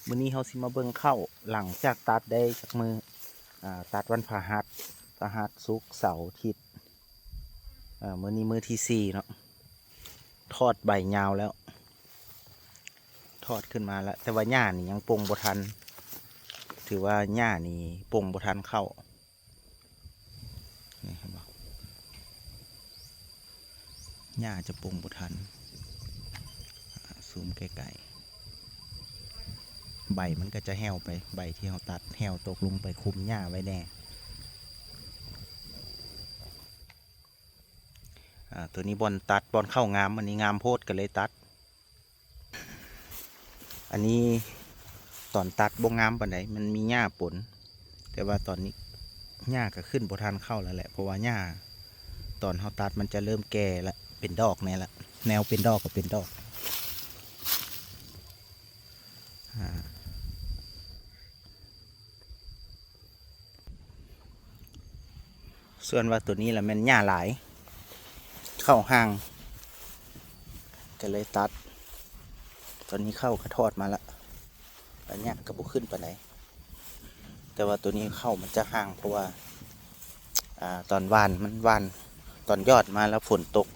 ມື້ນີ້ເຮົາຊິມາເບິ່ງເຂົ້າ ຫຼັງຈາກຕັດໄດ້ຈັກມື້ ອາ ຕັດວັນພະຫັດ ພະຫັດ ສຸກ ເສົາ ອາທິດ ອາ ມື້ນີ້ມື້ທີສີ່ເນາະ ຖອດໃບຍາວແລ້ວ ຖອດຂຶ້ນມາແລ້ວ ແຕ່ວ່າຫຍ້ານີ້ຍັງປົງບໍ່ທັນ ຖືວ່າຫຍ້ານີ້ປົງບໍ່ທັນເຂົ້າ. ນີ້ເຫັນບໍ່ ຫຍ້າຈະປົງບໍ່ທັນ ອາ ຊູມໃກ້ໆ ໃບມັນກໍຈະແຫ້ວໄປ ໃບທີ່ເຮົາຕັດແຫ້ວຕົກລົງໄປຄຸມຫຍ້າໄວ້ແດ່. ອາ ຕົວນີ້ບ່ອນຕັດ ບ່ອນເຂົ້າງາມ ອັນນີ້ງາມໂພດກໍເລີຍຕັດ. ອັນນີ້ຕອນຕັດບໍ່ງາມປານໃດ ມັນມີຫຍ້າປົນ ແຕ່ວ່າຕອນນີ້ຫຍ້າກໍຂຶ້ນບໍ່ທັນເຂົ້າແລ້ວແຫຼະ ເພາະວ່າຫຍ້າຕອນເຮົາຕັດມັນຈະເລີ່ມແກ່ລະ ເປັນດອກແນ່ລະ ແນວເປັນດອກກໍເປັນດອກ ອາ. ສ່ວນວ່າຕົວນີ້ລະແມ່ນຫຍ້າຫຼາຍ ເຂົ້າຫ່າງ ກໍເລີຍຕັດ ຕອນນີ້ເຂົ້າກໍຖອດມາລະ ລະຫຍ້າກໍບໍ່ຂຶ້ນປານໃດ ແຕ່ວ່າຕົວນີ້ເຂົ້າມັນຈະຫ່າງ ເພາະວ່າ ອາ ຕອນຫວ່ານ ມັນຫວ່ານ ຕອນຢອດມາລະຝົນຕົກ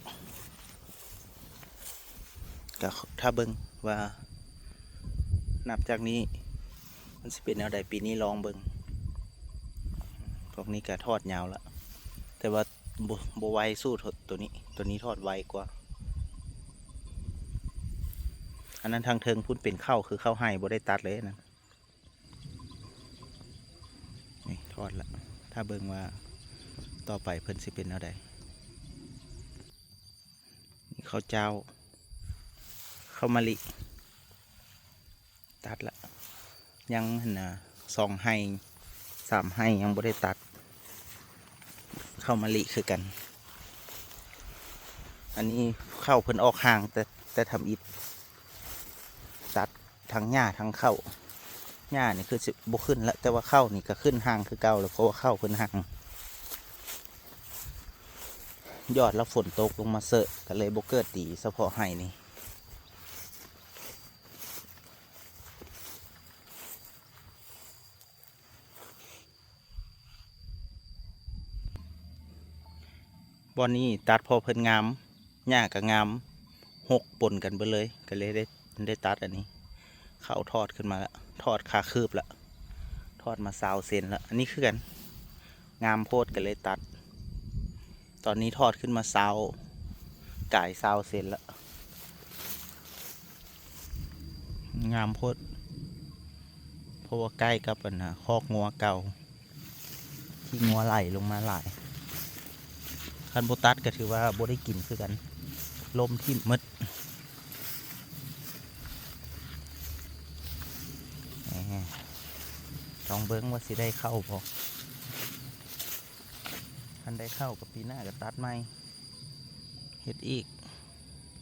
ກໍຖ້າເບິ່ງວ່ານັບຈາກນີ້ມັນຊິເປັນແນວໃດ ປີນີ້ລອງເບິ່ງ. ພວກນີ້ກໍຖອດຍາວລະ ແຕ່ວ່າບໍ່ ບໍ່ໄວສູ້ໂຕນີ້ ໂຕນີ້ຖອດໄວກວ່າ. ອັນນັ້ນທາງເທິງພຸ້ນເປັນເຂົ້າ ຄືເຂົ້າໄຮ່ ບໍ່ໄດ້ຕັດເລີຍນັ້ນ. ນີ້ຖອດລະ ຖ້າເບິ່ງວ່າຕໍ່ໄປເພິ່ນຊິເປັນແນວໃດ. ນີ້ເຂົ້າເຈົ້າ ເຂົ້າມະລິ ຕັດລະ ຍັງຫັ້ນນະ ສອງໄຮ່ ສາມໄຮ່ຍັງບໍ່ໄດ້ຕັດ ເຂົ້າມະລິຄືກັນ. ອັນນີ້ເຂົ້າເພິ່ນອອກຫ່າງແຕ່ ແຕ່ທຳອິດ ຕັດທັງຫຍ້າທັງເຂົ້າ ຫຍ້ານີ້ຄືຊິບໍ່ຂຶ້ນລະ ແຕ່ວ່າເຂົ້ານີ້ກໍຂຶ້ນຫ່າງຄືເກົ່າລະ ເພາະວ່າເຂົ້າເພິ່ນຫ່າງ ຢອດລະຝົນຕົກລົງມາເຊາະ ກໍເລີຍບໍ່ເກີດດີ ສະເພາະໄຮ່ນີ້. ບ່ອນນີ້ຕັດພໍເພິ່ນງາມ ຫຍ້າກໍງາມ ຮົກປົນກັນເບິດເລີຍ ກໍເລີຍໄດ້ ໄດ້ຕັດອັນນີ້ ເຂົ້າຖອດຂຶ້ນມາລະ ຖອດຄາຄືບລະ ຖອດມາຊາວເຊັນລະ. ອັນນີ້ຄືກັນ ງາມໂພດກໍເລີຍຕັດ ຕອນນີ້ຖອດຂຶ້ນມາຊາວ ກາຍຊາວເຊັນລະ ງາມໂພດ ເພາະວ່າໃກ້ກັບອັນນະ ຄອກງົວເກົ່າ ຂີ້ງົວໄຫຼລົງມາຫຼາຍ ຄັນບໍ່ຕັດກໍຖືວ່າບໍ່ໄດ້ກິນຄືກັນ ລົ້ມຖິ້ມໝົດ. ແໝ ລອງເບິ່ງວ່າຊິໄດ້ເຂົ້າບໍ່ ຄັນໄດ້ເຂົ້າກໍປີໜ້າກໍຕັດໃໝ່ ເຮັດອີກ.